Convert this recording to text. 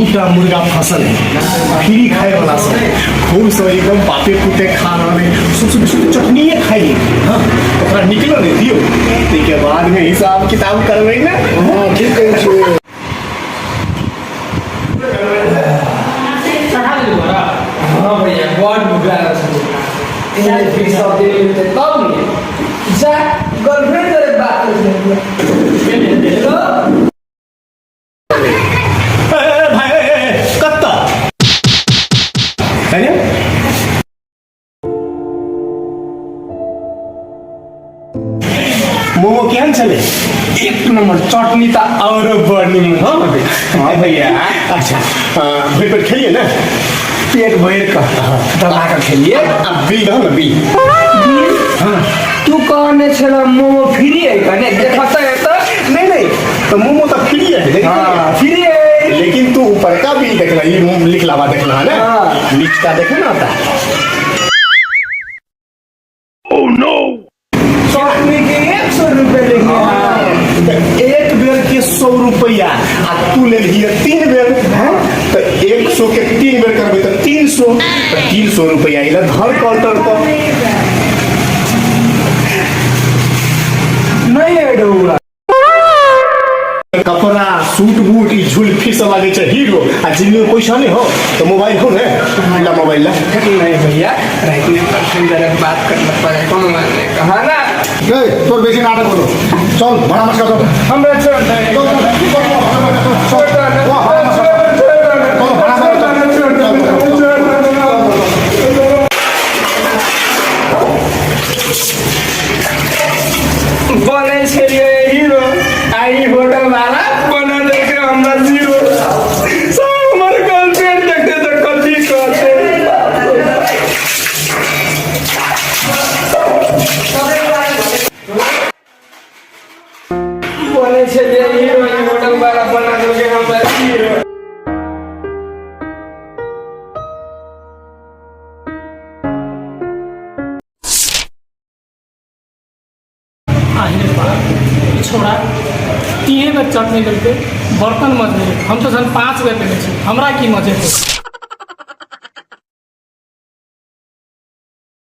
दूटा मुर्गा फसल है फ्री खाए वाला सब खूब सब एकदम बापे पुते खा रहल है। सबसे बेसी तऽ चटनिए खाइए। हाँ, ओकरा निकलो नहीं दियो, ताहिके बाद में हिसाब किताब करबै ने। हाँ, ठीक कहै छियै। हाँ भैया, बड़ भूख लागल छै। एहन फ्री सब दे मिलते तब ने जा गर्लफ्रेंड से बात कर ले। हेलो। ए, ए, भाई, ए, ए, ए, कत्ता अरे मोमो केहन छलै? एक नंबर, चटनी तऽ और बड़ निमन। हाँ। हाँ भैया। अच्छा, भरि पेट खेलिए ने? पेट भरि कऽ दबा कऽ खेलिए। आ बिल दहो ने, बिल। हाँ, तू कहने छल मोमो फ्री है कने देखत है तऽ। नहीं नहीं, तो मोमो तो फ्री है लेकिन हाँ, फ्री है। लेकिन तू ऊपर का बिल देखला, ये लिखलावा देखला है ना? हाँ। निचका देखे ना आता। चटनी के 100 रुपये लेंगे। तऽ एक बेर के 100 रुपया आ तू लेलही तीन बेर हैं, तऽ 100 के तीन बेर करबै तऽ 300, तऽ 300 रुपया इला धर काउंटर पर। नहीं ऐड हुआ। कपड़ा सूट बूट ई झुलफी सब लागै छै हीरो आ जेबी में पैसा नहीं हो तो मोबाइल हो ने, ला मोबाइल ला। नहीं भैया, रात में गर्लफ्रेंड जरा बात करना पड़ेगा, कोनो बात नहीं कहा ना। ए, तोर बेसी नाटक होलो, चल भाडा मस्का चल। हमरा छोड़ दे। चल, चल, चल, चल, चल, चल, भाडा मस्का चल, भाडा मस्का चल, चल, चल, चल। बनै छलियै हीरो आ ई होटल वाला बना देलकै हमरा जीरो। सब हमर गर्लफ्रेंड देखते तऽ कथी कहते? बनै छलियै हीरो, ई होटल वाला बना देलकै हमरा जीरो। आहिरे बाप, ई छौड़ा तीने बेर चटनी लेलकै, बर्तन मजले। हम तऽ जहन 5 बेर लेने छी, हमरा की मजेतै?